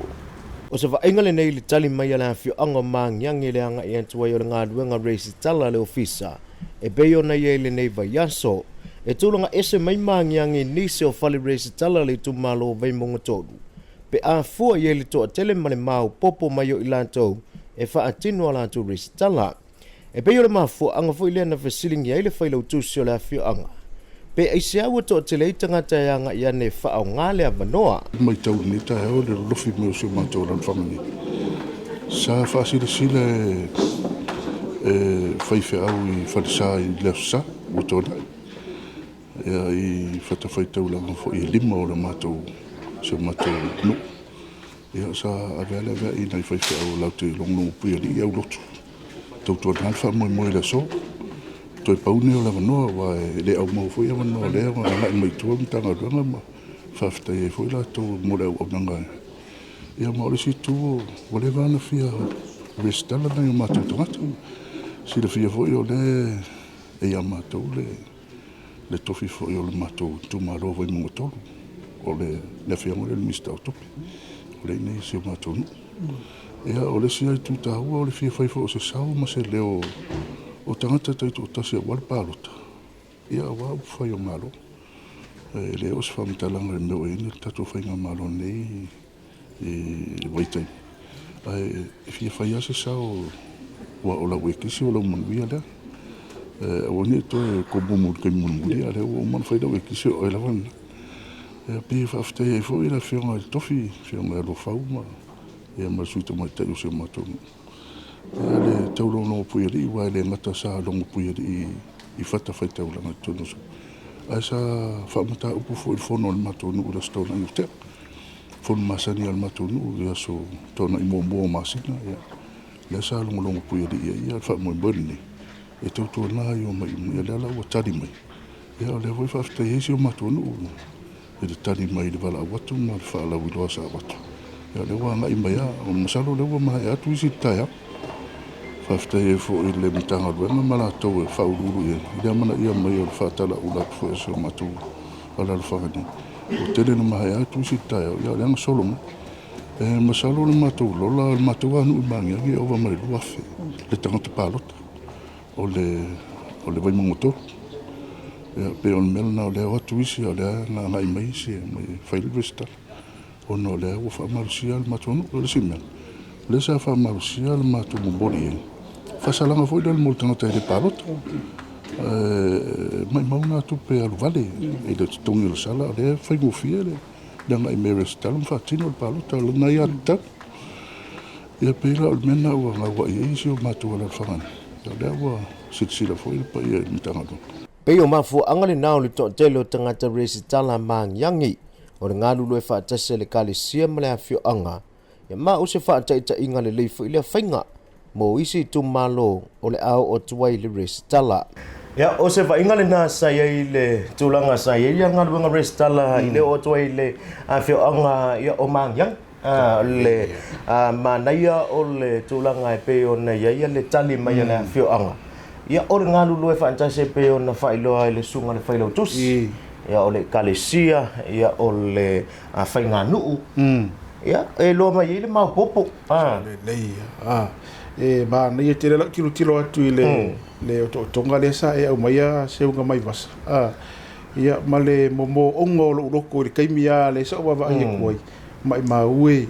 Speaker 1: O se vaaiga lenei i le tali mai a le afioaga o Magiagi i le agai atu ai o le galuega resitala a le ofisa E pei ona i ai lenei vaiaso, e tulaga ese mai magiagi nisi o fale resitala a le itumalo o Vaimauga 3, pe a fua i ai le toatele ma le maopoopo mai o i latou e faatino a latou resitala. E pei o le mafuaaga foi lea na fesiligia ai le failautusi o le afioaga, pe aisea ua toatele ai tagata e agai ane e faaaoga le avanoa.
Speaker 10: Matau i lenei taeao le lolofi mai o si o matou alaalafaga nei. Sa faasilasila e faifeau i falesa i le Aso Sa ua tuanai, ia i fatafaitaulaga foi e lima o le matou, si o matou nuu. Ia sa ave lava le aveai i nai faifeau latou te logologo puialii i aulotu. Tautuana le faamoemoe i le aso. Toe pau lenei o le avanoa aua e le aumaua foi avanoa o lea ua agai mai i tua le Matagaluega ma faafetai ai foi latou mo le auaunaga. Ia ma o le isi itu ua leva ona fia resitala nai o matou tagata. Silafia foi o lea e ia matou le le tofi foi o le matou itumalo o Vaimauga 3, o le afioga lea o le Minisita o Tupe, o lea e i inei i si o matou nuu. Ia, o le isi lava itu taua o le fia fai foi o se sao ma se leo o tagata taitoatasi aua le palota, ia aua upufai o Malo. E le oo se faamatalaga i le mea o i ai le tatou faigamalo nei i le vaitaimi, ae e fia fai lava se sao aua o lau ekisi o lau manuia lea. Aua ne i toe komumu i le taimi mulimuli, a o lea ua uma ona fai lau ekisi o oe lava lena. E pei e faafetai ai foi i le Afioga i le Tofi, le Afioga ia Lofaú ma le Sui Tamaitai o si o matou nuu. Ia le taulogologo puialii, aua e le gata sa logo puialii i fatafaitaulaga i totonu o si ae sa faamataupu foi i le fono a le matou nuu i le Aso Toonai ua tea. Fono masani a le matou nuu i le aso Toonai muamua o masina, ia, lea sa logologo puialii ai, ia, o le faamoemoe lenei, e tautuana ai omai uma, ia lea la ua tali mai, ia o lea foi e faafetai ai si o matou nuu i le tali mai i le valaau atu ma le faalauiloa sa avatu, ia o lea ua agai mai lava, masalo o lea ua maea atu isi i le taeao. Faafetai ai foi i le Matagaluega ma latou e faauluulu i ai i le amanaia mai o le faatalaula atu foi a si o matou alaalafaga nei. Ua tele ina maea atu isi taeao, ia o lea na solo mai. E masalo le matou lola, le matou lava nuu i Magiagi e ova ma le 2,000 le tagata palota o le, o le Vaimauga 3. Ia, pei o le mea lena o lea e o atu isi, a o lea na agai mai isi e omai e fai le resitala, ona o lea ua faamalosia le matou nuu. O le isi mea, o lea sa faamalosia le matou momoli i ai, faasalaga foi lea mo le tagata e le palota. E maumau na tupe alu vale i le totogi o le sala, o lea e faigofie le agai mai e resitala ma faatino le palota, o lona aiatatau. Ia pei la o le mea lena ua gauai ai si o matou alaalafaga nei, o lea ua silasila foi le paia i le Matagaluega.
Speaker 1: Pei o mafuaaga lena o le toatele o tagata resitala magiagi o le galulue faatasi a le Ekalesia ma le afioaga, ia ma o se faataitaiga lelei foi lea faiga mo isi itumalo o le a oo atu ai le resitala. Ia, o se vaaiga lena sa i ai le tulaga sa i ai ia galuega resitala i le oo atu ai le afioaga ia o Magiagi. O le manaia o le tulaga e pei ona i ai le tali mai a le afioaga, ia o le galulue faatasi e pei ona faailoa e le Susuga i le Failautusi, ia o le Ekalesia, ia o le faiganuu, ia e iloa mai ai le maopoopo.
Speaker 2: Lelei ia. E manaia tele lau tilotilo atu i le otootoga lea sa e aumaia Seuga Maivasa. Ia ma le momoonga o lou loto i le taimi lava lea sa ou vaavaai atu ai, maimau e,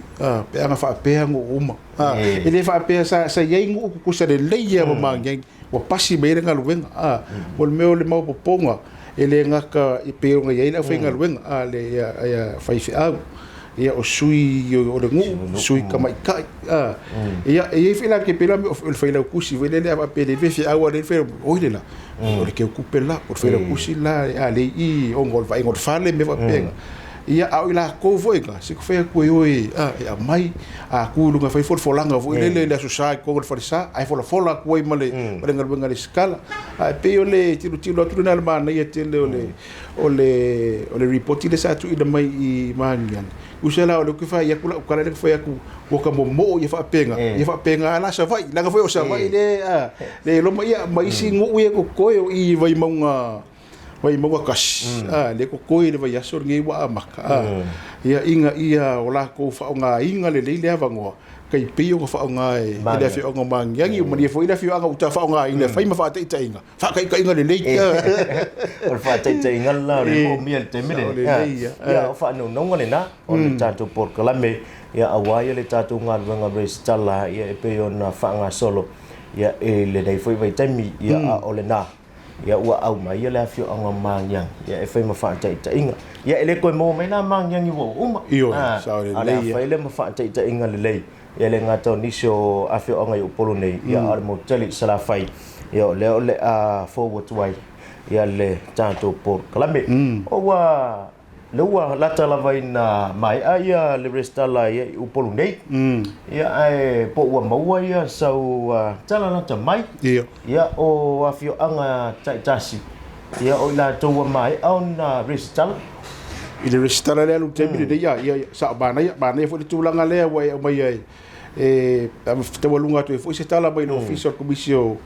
Speaker 2: pe ana faapea nuu uma. E le faapea sa i ai nuu tutusa lelei lava ma Magiagi, ua pasi mai ai le galuega. O le mea o le maopoopoga, e le gata e pei ona i ai le aufaigaluega, le faifeau, ia o sui o le nuu, sui tamaitai. Ia, e i ai foi la, e pei la o le failautusi foi lele a faapea e le faifeau a le failautusi, oi le la, o le teutupe la, o le failautusi la a le i ona o le vaaiga o le fale mea faapena. Ia, a o i latou foi na, se fai atu e o e, e aumai, a tu i luga e fai folafolaga foi lele i le Aso Sa i totonu o le falesa, ae folafola atu ai ma le galuega resitala. Ae pei o le tilotilo atu lena i le manaia tele o le o le o le ripoti lea sa tuuina mai i Magiagi. Tusa la o lea ou te fai atu lau tala lea ou te fai atu ua ta momoo ia faapena, ia faapena la Savaii, leaga foi o Savaii lea le loma ia ma isi nuu ia totoe o i Vaimauga Vaimauga 1, lea totoe i le vaiaso lenei ua amata, ia ina ia o latou faaaogaina lelei le avanoa, tai pei ona faaaoga e le afioaga o Magiagi, malie foi le afioaga ua ta faaaogaina e fai ma faataitaiga, faataitaiga lelei.
Speaker 1: O le faataitaiga lena o le moomia i le taimi lenei. Ia, o faanaunauga lena o le tatou polokalame, ia aua ia le tatou galuega resitala ia e pei ona faagasolo ia i lenei foi vaitaimi, ia a o lena ia ua aumai le afioaga o Magiagi ia e fai ma faataitaiga. Ia e le toe maua mai la Magiagi ua uma.
Speaker 2: Ioe, sao
Speaker 1: lelei. A o le a fai lea ma faataitaiga lelei. Ia le gata o nisi o afioaga i Upolu nei, ia a o le motu tele i Salafai, ia o lea o le a fou atu ai ia le tatou polokalame. O ua lea ua lata lava ina maea ia le resitala ia i Upolu nei, ia ae po ua maua ia sau tala lata mai, ia o afioaga taitasi, ia o i latou ua maea ona resitala.
Speaker 2: I le resitala lea i le taimi lenei, ia, ia, sao, manaia, manaia foi le tulaga lea ua e aumaia e, e taualuga atu ai foi se tala mai le Ofisa o le Komisi o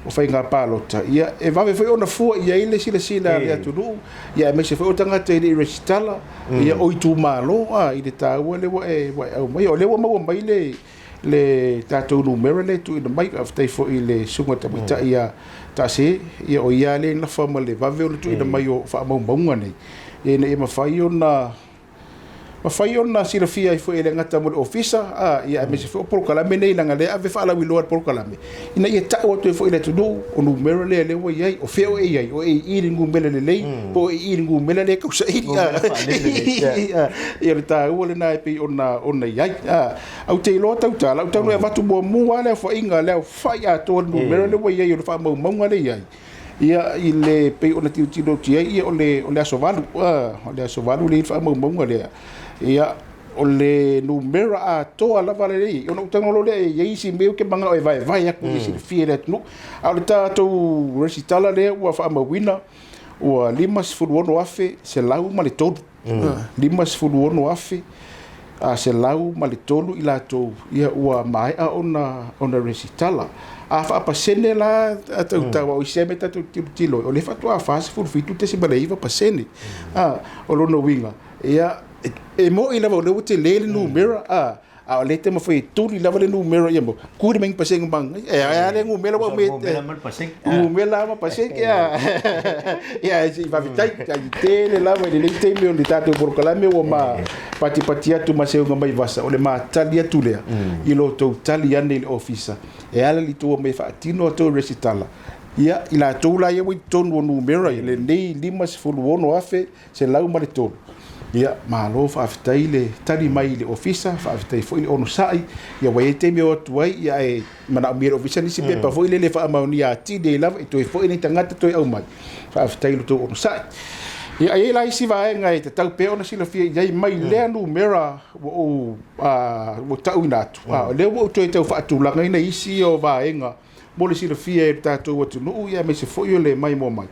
Speaker 2: o Faiga Palota, ia, e vave foi ona fua i ai le silasila a le atunuu, ia, aemaise foi o tagata e le i resitala, ia, o itumalo, a, i le taua lea ua e, ua e aumaia. O lea ua maua mai le, le tatou numera lea e tuuina mai, faafetai foi i le susuga tamaitai ia Taase, ia o ia lea e nafa ma le vave o le tuuina mai o faamaumauga nei, ina ia mafai ona mafai ona silafia ai foi e le gata mo le ofisa, a, ia aemaise foi o polokalame nei, leaga o lea e ave faalauiloa le polokalame, ina ia tau atu ai foi i le atunuu, o numera lea lea ua i ai, o fea o e i ai, o e i i le numera lelei, po o e i i le numera lea e tausaili. Ia o le taua lena e pei ona ona i ai. Ou te iloa tautala, ou talu e avatu muamua lava le aofaiga, le aofai atoa o le numera lea ua i ai, o le faamaumauga lea e i ai, ia i le pei ona tilotilo atu i ai, ia o le o le aso 8, o le aso 8 lea e i ai le faamaumauga lea. Ia o le numera atoa lava lea e i ai, ona ou tago loa lea e i ai isi mea ou te manao e vaevae atu ia silafia e le atunuu. A o le tatou resitala lea ua faamauina, ua 56,103. 56,000. 103 i latou ia ua maea ona ona resitala. A faapasene la tautau au i sea mea tatou tilotilo ai, o lea faatoa 47.9%. O lona uiga, ia e moni lava o lea ua tele le numera, a o lea e taumafai e tuli lava le numera ia maua, ku le mai ni pasene ma e a le numera ua aumai numera ma pasene ia ia se i faafetai tai tele lava i lenei taimi o le tatou polokalame ua ma patipati atu ma seuga mai vasa o le matali atu lea i lo tou tali ane i le ofisa e ala i le tou omai e faatino a tou resitala ia i latou la ia ua i totonu o numera ia lenei 56,000 103. Ia, malo faafetai le tali mai i le Ofisa, faafetai foi le onosai. Ia ua i ai taimi e o atu ai, ia ae manaomia e le Ofisa nisi pepa foi lele e faamaonia atili ai lava, e toe foi nai tagata toe aumai. Faafetai i lo outou onosai. Ia, e i ai la isi vaega e tatau pea ona silafia i ai mai lea numera ua ou ua tauina atu, a o lea ua ou toe tau faatulagaina isi o vaega Mo le silafia e le tatou atunuu aemaise foi o le maimoa mai,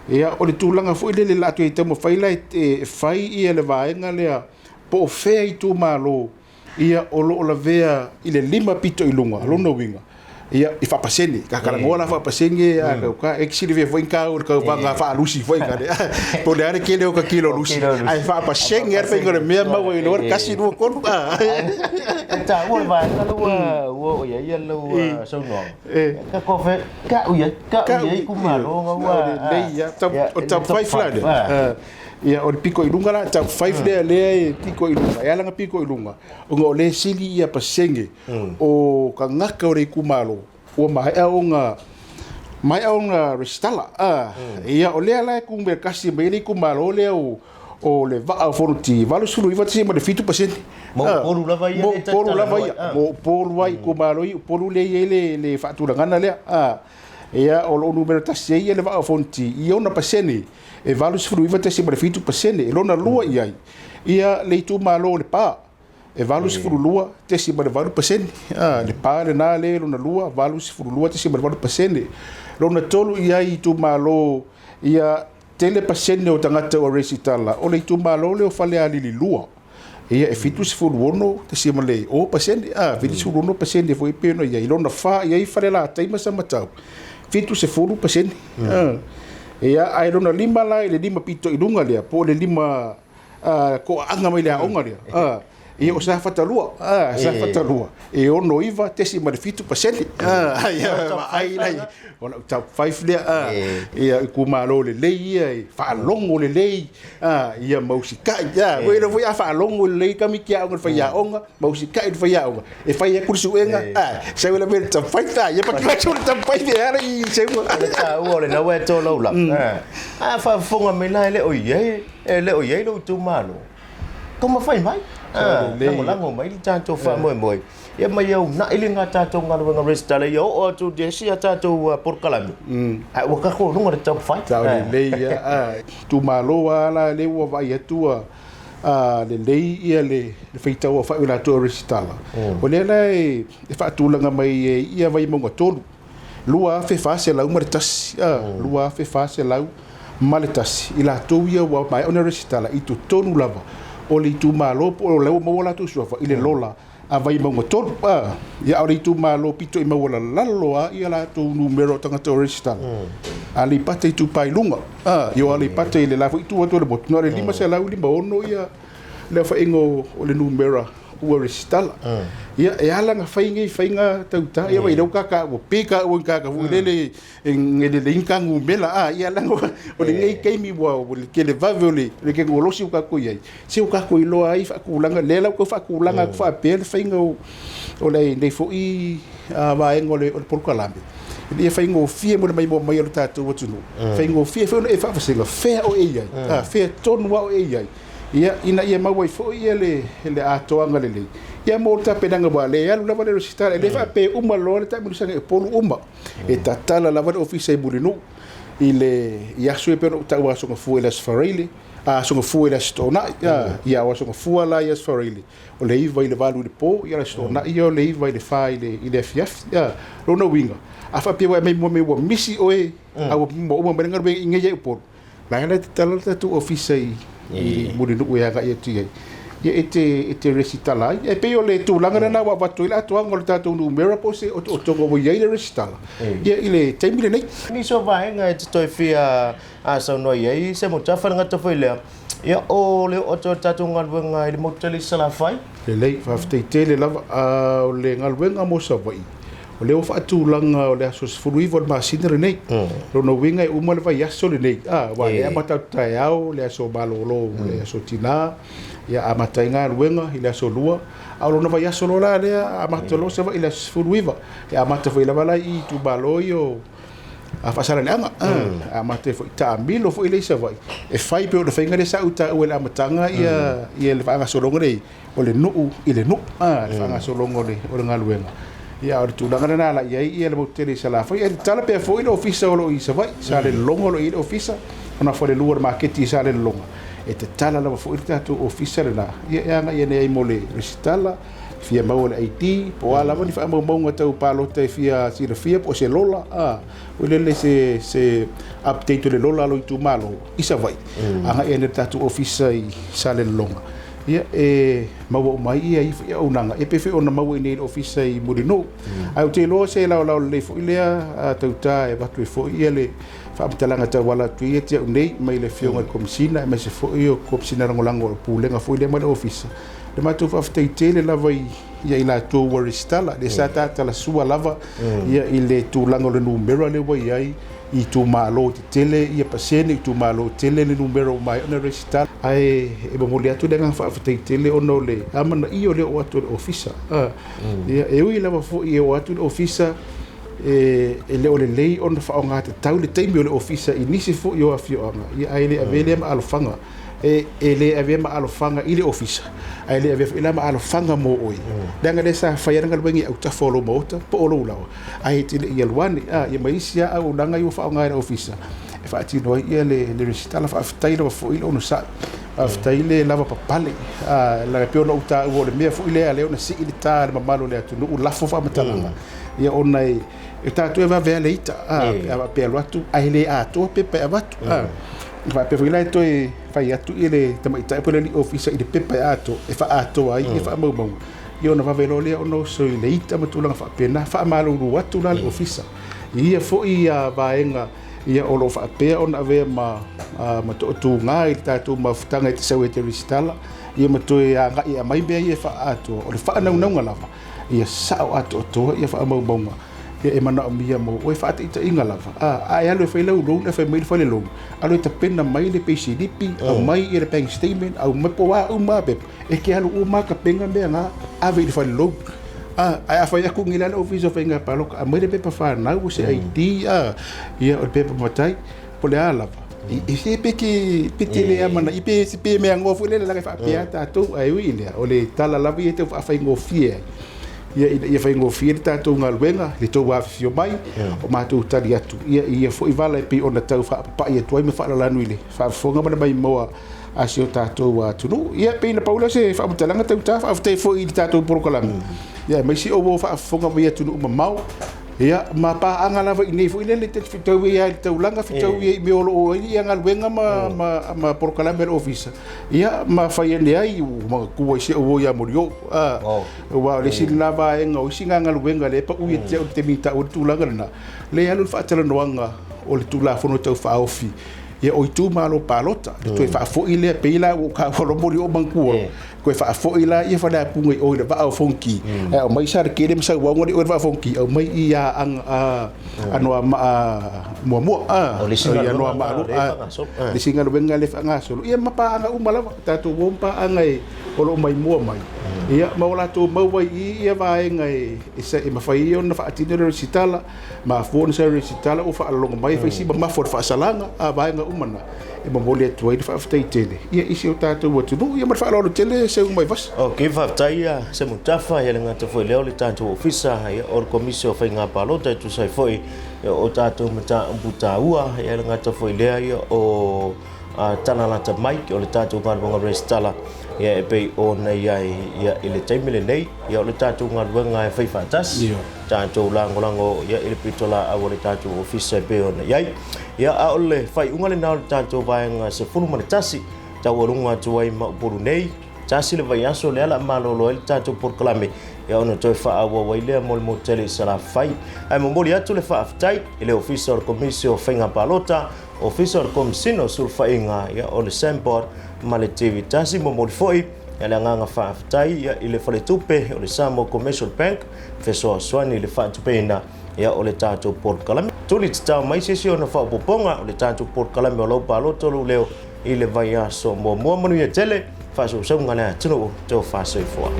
Speaker 2: ia, o le tulaga foi lele o le a toe taumafai la e fai ia le vaega lea po o fea itumalo ia o lo o lavea i le 5 pito i luga, o lona uiga, ia, i faapasene. Ka talanoa la faapasene a kau ka, e silafia foi ka o le kauvaga faalusi foi ka le, po o le a le tele o ka kilo lusi, ae faapasene lava le faiga o le mea maua ai loa le 1, 2, 3.
Speaker 1: E taua le vaega lea ua oo i ai lau saunoaga. Ka kofe, ka'u i ai, ka'u i ai itumalo nga ua...
Speaker 2: Lelei lava, o le top 5 la lea. Ia, o le piko i luga la, top 5 lea lea e piko i luga. E ala ona piko i luga, ona o lea e sili ia pasene o tagata o le itumalo ua maea ona maea ona resitala. Ia, o lea la e numera tasi mai ai le itumalo lea o o le Vaa o Fonoti, 89.7%.
Speaker 1: Mo Upolu lava ia
Speaker 2: Mo Upolu lava ia. Mo Upolu ai itumalo i Upolu lea e i ai le, le faatulagana lea. Ia, o lo o numera tasi ai ia le Vaa o Fonoti i ona pasene e 89.7%. E lona lua i ai ia le itumalo o Lepa e 82.8%. Lepa lena lea e lona lua, 82.8%. Lona tolu i ai itumalo ia Tele pasene o tagata ua resitala o le itumalo lea o Falealili 2. Ia e 76.0 pasene, a, 76 pasene foi pei ona i ai. Lona fa i ai Falelatai ma Samatau, 70 pasene. A, ia, ae lona lima la i le lima pito i luga lea, po o le lima toaaga mai le aoga lea, a, ia o Safata 2, a, Safata 2, e 69.7 pasene. A, ia, vaai la i, o lau top 5 lea, a, ia, itumalo lelei ia, e faalogo lelei, a, ia ma usikai, a, ua iloa foi a faalogo lelei tamaiti aoga i le faiaoga, ma usikai i le faiaoga, e fai atu le suega, a, sau la mea i le top 5, a, ia patu atu le top 5 e ala i seuga.
Speaker 1: O le taua o lena ua e tolaulau, a faafofoga mai la e le o i ai, E le o i ai lou itumalo, taumafai mai, lagolago mai le tatou faamoemoe, ia ma ia uunai lena tatou galuega resitala ia oo atu i isi a tatou polokalame, ae ua tatou i luga o le taumafai.
Speaker 2: Sao lelei lava. Itumalo lava la lea ua vaai atu ua lelei ia le faitau aofai o latou e resitala, o lea la e faatulaga mai e ia Vaimauga 3. 2,401, 2,401 i latou ia ua maea ona resitala i totonu lava o le itumalo po o la ua maua latou suafa i le lola a Vaimauga 3. Ia, a o le itumalo pito i maualalalo lava ia latou numera o tagata o resitala, Aleipata Itupa i Luga, ia o Aleipata i le la foi itu atu o le motu, na o le 556 ia le aofaiga o le numera ua resitala. Ia, e ala ona fai nei faiga tauta, ia vaai lea ua kaka ua pe ka ua kaka foi lele e lelei ni ka numera a ia leaga o lenei taimi ua le tele vave o le tekonolosi ua tatou i ai, se ua tatou iloa ai faatulaga, lea la ua tau faatulaga atu faapea le faiga o lenei foi vaega o le polokalame, ina ia faigofie mo le maimoa mai o le tatou atunuu, faigofie foi ona e faavasega fea o e i ai, fea tonu lava o e i ai. Ia, ina ia maua ai foi ia le, le atoaga lelei, ia mo le tapenaga aua le alu lava le resitala, e le faapea e uma loa le taamilosaga i Upolu uma. E tatala lava le ofisa i Mulinuu i le, i aso ia pei ona ou taua Aso Gafua i le Aso Faraile, a Aso Gafua i le Aso Toonai, a, ia o Aso Gafua la i Aso Faraile, o le 9 i le 8 i le po, ia o le Aso Toonai ia o le 9 i le 4 i le, i le afiafi. A, lona uiga, a faapea ua e maimoa mai ua misi oe, a ua uma mai le galuega i inei ia i Upolu, La e tatala le tatou ofisa i Mulinuu e agai atu i ai. Ia e te, e te resitala ai. E pei o le tulaga lena ua avatu ai le atoaga o le tatou numera po o se otootoga ua i ai le resitala, ia i le taimi lenei.
Speaker 1: Nisi o vaega e te toe fia saunoa i ai se Mutafa, le gata foi lea, ia o le oo atu o le tatou galuega i le motu tele i Salafai.
Speaker 2: Lelei, faafetai tele lava. O le galuega mo Savaii, o lea ua faatulaga o le aso 19 o le masina lenei. Lona uiga e uma le vaiaso lenei, aua o lea e amata atu taeao le aso malolo, le aso tina, ia amata ai galuega i le aso Lua, a o lona vaiaso loa la lea amata loa Savaii i le aso 19. E amata foi lava la i itumalo ia o Faasaleleaga, e amata ai foi taamilo foi lea i Savaii, e fai pei o le faiga lea sa ou taua i le amataga ia le faagasologa lea o le nuu i le nuu, le faagasologa o le galuega. Ia, a o le tulaga lena la i ai ia le motu tele i Salafai. E tatala pea foi le ofisa o lo o i Savaii, Salelologa o lo o i ai le ofisa, ona falelua o le maketi i Salelologa. E tatala lava foi le tatou ofisa lena, ia e agai ane ai mo le resitala, fia maua le ID, po o a lava ni faamaumauga tau palota e fia silafia, po o se lola, a, foi lele se, se update o le lola a lou itumalo i Savaii, agai ane i le tatou ofisa i Salelologa. Ia, e maua uma ai ia ia auaunaga, e pei foi ona maua i inei i le ofisa i Mulinuu. Ae ou te iloa se laolao lelei foi lea tauta e avatu ai foi ia le faamatalaga tauala atu ia te au nei mai le Afioga i le Komesina aemaise foi o Komesina Lagolago o le Pulega foi lea ma le Ofisa. Le matou faafetai tele lava ia i latou ua resitala, lea sa ta talasua lava ia i le tulaga o le numera lea ua i ai i itumalo tetele ia pasene, itumalo tele le numera ua maea ona resitala. Ae e momoli atu le agaga faafetai tele ona o le amanaia o le oo atu o le Ofisa. Ia, e ui lava foi e oo atu le Ofisa e le o lelei ona faaaoga tatau le taimi o le Ofisa i nisi foi o afioaga, ia, ae le avea lea ma alofaga. E le avea ma alofaga i le Ofisa, ae le avea foi la ma alofaga mo oe, leaga lea sa fai lava le galuega i autafa o lou maota po o lou laoa, ae e te le i alu ane, ia ma isi lava auaunaga ia ua faaaoga e le Ofisa e faatino ai ia le resitala. Faafetai lava foi le onosai, faafetai le lavapapale, leaga e pei ona ou taua o le mea foi lea lea ona sii le ta i le mamalu o le atunuu, lafo faamatalaga, ia ona e tatou e vave lava le ita, pe a faapea e alu atu ae le atoa pepa e avatu. Faapea foi la e toe fai atu i le tamaitai po o le alii ofisa i le pepa e atoa, e faaatoa ai ia faamaumauga, ia ona vave loa lea ona oso i le ita ma tulaga faapena. Faamalulu atu la le ofisa i ia foi vaega ia o lo o faapea ona avea ma ma toatuga i le tatou mafutaga e te sau e te resitala, ia ma toe agai e aumai mea ia e faaatoa. O le faanaunauga lava ia sao atoatoa ia faamaumauga ia e manaomia mo oe faataitaiga lava. A e alu e fai lau loan, e fai mai le fale loan, alu e tapena mai le peisilipi, aumai ia le bank statement, aumai po o a uma lava pepa, e te alu uma lava tapena mea na, ave i le fale loan. Ae a fai atu nei la le Ofisa o Faiga Palota, aumai le pepa fanau, o se ID, ia o le pepa matai, po o le a lava. I se pe ke pe te le amanaia, pe se pe mea noa foi lele, leaga e faapea lava tatou, ae ui i lea, o le tala lava ia e tau faafaigofie ai, ia ina ia faigofie le tatou galuega, le tou afifio mai, o matou tali atu ia i ia foi vala e pei ona tau faapapai atu ai ma faalalanu i le faafofoga ma le maimoa a si o tatou atunuu. Ia, pei na pau lea o se faamatalaga tauta, faafetai foi i le tatou polokalame, ia aemaise o ua faafofoga mai i atunuu mamao, ia ma paaga lava i inei foi lele, te fetau ai lava i le taulaga, fetau ai i mea o lo o ai galuega ma polokalame a le Ofisa. Ia, ma fai ane ai, ua manatua i si au uo ia Molioo, aua o le isi lena vaega o isi galuega lea e pau ia te au i le taimi e taua ai le tulaga lena, lea e alu le faatalanoaga o le Tulafono Tau Faaofi, ia o itumalo palota, le toe faafoi lea, pei la ua ou taua loa Molioo manatua loa, toe faafoi la ia Faleapuga i o i le Vaa o Fonoti, ae aumai Saletele ma Sauano i o i le Vaa o Fonoti, aumai i Anoamaa muamua, i Anoamaa lua, le isi galuega lea e faagasolo, ia ma paaga uma lava, tatou o ma paaga o lo o maimoa mai, ia ma o latou maua ai i i ia vaega e mafai ai ona faatino le resitala, mafua ona sau le resitala ua faalologo mai e fai si mamafa o le faasalaga, a vaega uma na e momoli atu ai le faafetai tele ia i si o tatou atunuu. Ia ma le faaaloalo tele Seuga Maivasa.
Speaker 1: Ok, faafetai ia Semutafa, ia le gata foi lea o le tatou ofisa ia o le Komisi o Faiga Palota e tusa ai foi ia o tatou mataupu taua, ia le gata foi lea ia o tala lata mai o le tatou galuega resitala ia e pei ona i ai ia i le taimi lenei ia o le tatou galuega e fai faatasi. Tatou lagolago ia i le pitolaau a le tatou ofisa e pei ona i ai. Ia, a o le faaiuga lena o le tatou vaega 11, taualuga atu ai ma Upolu nei. Tasi le vaiaso lea la malolo ai le tatou polokalame ia ona toe faaauau ai lea mo le motu tele i Salafai. Ae momoli atu le faafetai i le Ofisa o le Komisi o Faiga Palota, Ofisa o le Komisina o Sulufaiga, ia o le SAMBOD ma le TV Tasi. Momoli foi ia le agaga faafetai ia i le Faletupe o le Samoa Commercial Bank fesoasoani i le faatupeina ia o le tatou polokalame. Tuli tatao mai se isi ona faaopoopoga o le tatou polokalame o lau palota lou leo i le vaiaso muamua. Manuia tele, faasausauga le atunuu, tofa soifua.